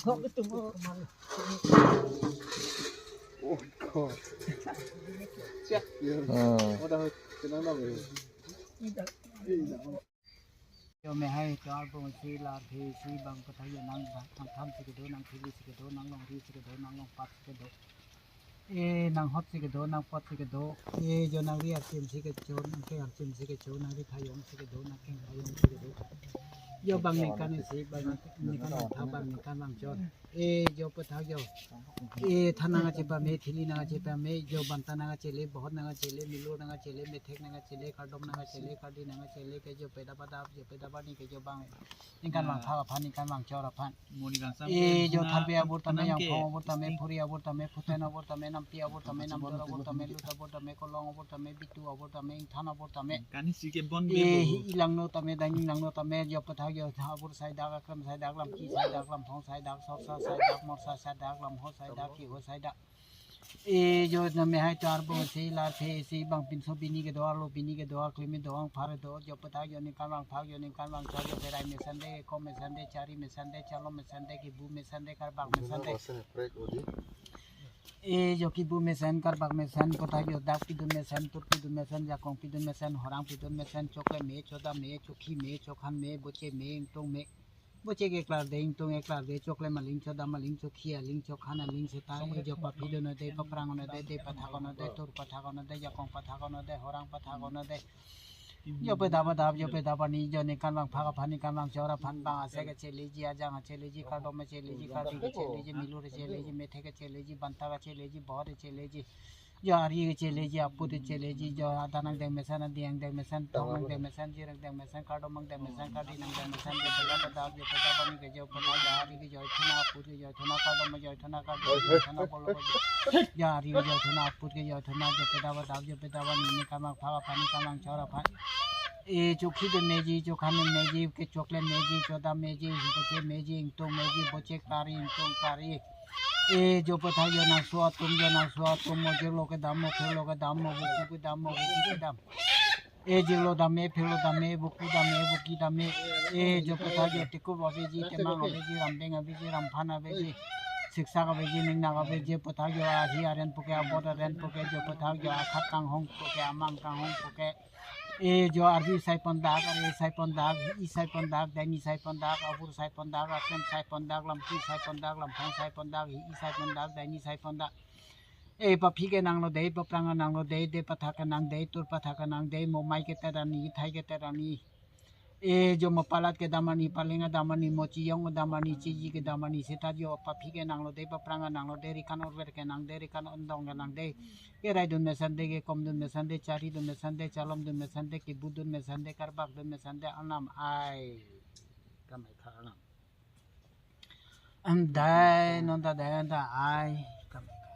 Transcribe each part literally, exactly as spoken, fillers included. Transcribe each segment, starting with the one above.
Oh God. Hmm. Yo me hai to arbo si lar phe si bang pathai yo nang ba, nang than si kedo, nang thili si kedo, nang longri si kedo, nang longpat si kedo. E nang hot si kedo, nang pot si kedo. E jo nang ri archim si kecho, nang ke archim si kecho, nang ri thayong si kedo, nang keng thayong si kedo. Yo bang ningkan si, bang ningkan bang tha, bang ningkan bang chor. E jo pathak yo. E than nang ache pame, thili nang ache pame, jo banta nang ache le, bohot nang ache le, milo nang ache le, methek nang ache le, kardom nang ache le, kardi nang ache le, ke jo peda padap, jo peda pani ke jo bang. Ningkan bang tha aphan, ningkan bang chor aphan. E jo tharve abur tame, yangphong abur tame, phuri abur tame, phuten abur tame, nampi abur tame, namjor abur tame, lut abur tame, kolong abur tame, bitu abur tame, ingthan abur tame. Kani si ke bon e hi ilangno tame, dang ilangno tame, jo pathak jo tha abur saidak, akrem saidak, lamki saidak, lamphong saidak, sorsa saidak, morsa saidak, lamho saidak, kiho saidak. E jo na me hai to arbo si lar phe si bang pinso bini kedo, arlo bini kedo, aklimi do, angphar do, jo pathak jo ningkan bang phak, jo ningkan bang chor, jo berai mesen de, kom mesen de, chari mesen de, chalom mesen de, kibu mesen de, karbak mesen de. E jo kibu mesen, karbak mesen, pathak jo dak pidun mesen, tur pidun mesen, jakong pidun mesen, horang pidun mesen, chokle me, choda me, chokhi me, chokhan me, boche me, ingtung me. Boche ke klar de, ingtung ke klar de, chokle maling, choda maling, chokhi aling, chokhan aling, seta e jo paphi dono de, paprang ono de, de pathak ono de, tur pathak ono de, jakong pathak ono de, horang pathak ono de. Jo peda padap, jo peda pani, jo ningkan bang phak aphan, ningkan bang chor aphan, bang asek ache leji, ajang ache leji, kardom ache leji, kardi ache leji, milur ache leji, methek ache leji, banta ache leji, bohot ache leji. Jo ari ache leji, aput ache leji, jo adan angdeng mesen, adi angdeng mesen, thong angdeng mesen, jir angdeng mesen, kardom angdeng mesen, kardi angdeng mesen, jo peda padap, jo peda pani ke jo peda, jo ari ke jo thuna, aput ke jo thuna, kardom jo thuna, kardi jo thuna, bolo jo ari ke jo thuna, aput ke jo thuna, jo peda padap, jo peda pani, ningkan bang phak aphan, ningkan bang chor aphan. E chokhi dun meji, chokhan dun meji, ke chokle meji, choda meji, boche meji, ingtung meji, boche kari, ingtung kari. E jo pathak jo nangso atum, jo nangso atum, mo jiklo kedam, mo phirlo kedam, mo buku kedam, mo buki kedam. E jiklo dam e, phirlo dam e, buku dam e, buki dam e. E jo pathak jo tikup aveji, temang aveji, rambeng aveji, ramphan aveji, siksak aveji, ningnak aveji, pathak jo ahi aren puke, abot aren puke, jo pathak jo akhat kanghong puke, amang kanghong puke. E jo arvi sai pondak, ari sai pondak, hi sai pondak, dani sai pondak, abur sai pondak, aklem sai pondak, lamki sai pondak, lamphang sai pondak, hi sai pondak, dani sai pondak. E paphi ke nanglo de, paprang nanglo de, de pathak ke nang de, tur pathak ke nang de, mo mai ke terani, thai ke terani. E jo mo palat ke damani, paleng damani, mo chiyong damani, chiji ke damani, seta jo paphi ke nanglo de, paprang nanglo de, rikan orver ke nang de, rikan ondong ke nang de. Kerai dun mesen de, kekom dun mesen de, chari dun mesen de, chalom dun mesen de, kibu dun mesen de, karbak dun mesen de, anam ai. Kamai kha anam. Am dai, non ta dai, an ta ai. Kamai kha.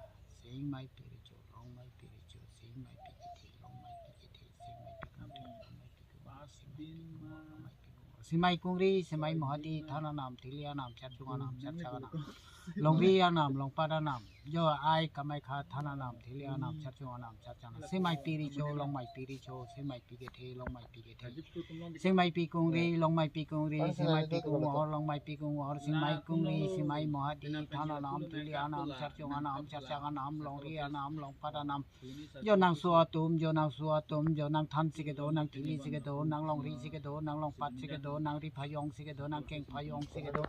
Sing mai piri cho, long mai piri cho, sing mai pi kithi, long mai pi kithi, sing mai pi kangthi, long mai pi kangthi, sing mai pi kangthi. Semai kungri, semai mohadi, than anam, thili anam, charchung anam, charchak anam, longri anam, longpat anam, jo ai kamai kha, than anam, thili anam, charchung anam, charchak anam, semai piri cho, longmai piri cho, semai pi kethe, longmai pi kethe, semai pi kungri, longmai pi kungri, semai pi kungor, longmai pi kungor, semai kungri, semai mohadi, than anam, thili anam, charchung anam, charchak anam, longri anam, longpat anam, jo nangso atum, jo nangso atum, jo nangthan si kedo, nangthili si kedo, nanglongri si kedo, nanglongpat si kedo, nangri phayong si kedo, nangkeng phayong si kedo,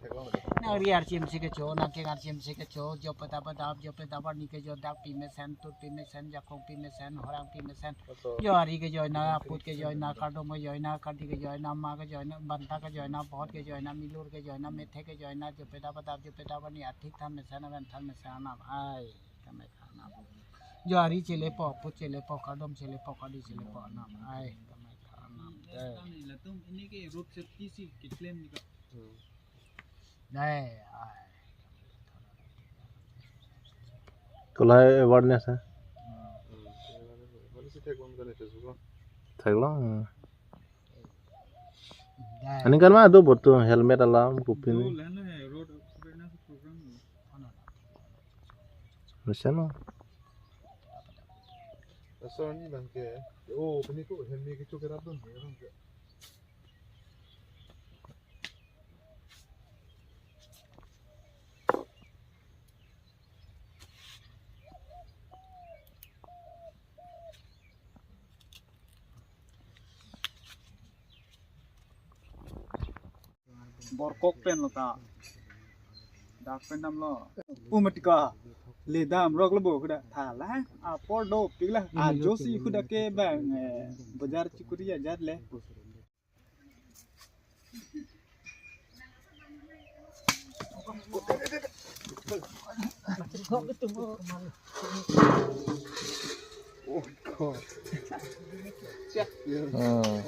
nangri archim si kecho, nangkeng archim si kecho, jo peda padap, jo peda pani ke jo dak pi mesen, tut pi mesen, jakong pi mesen, horang pi mesen, jo ari ke joina, aput ke joina, kardom ke joina, kardi ke joina, ma ke joina, banta ke joina, bohot ke joina, milur ke joina, methek ke joina, jo peda padap, jo peda pani, athik than mesen, aven than mesen, anam ai. Kamai kha anam. Jo ari chelepo, aput chelepo, kardom chelepo, kardi chelepo, anam ai. Kamai kha anam. Dai. Latum ini ke road safety si keklem ni ka. Hmm. Dai ai. Kolai awareness hai. Hmm. Thek long. Dai. Aningkan ma do botu helmet alam kopine. Lo, lahenlo hai, road awareness program lo. Mesen lo. Asor ni bang ke. Oh, pini ko helmet ke chok rap don, bang ke. Borkok pen lo ta. Dak pen damlo. Pumatika. Le damrok lo bo kuda. Thala. Apor dopik la. Ajo si kuda ke bang, eh, bajar chikuri ajar le. Oh God. Hmm.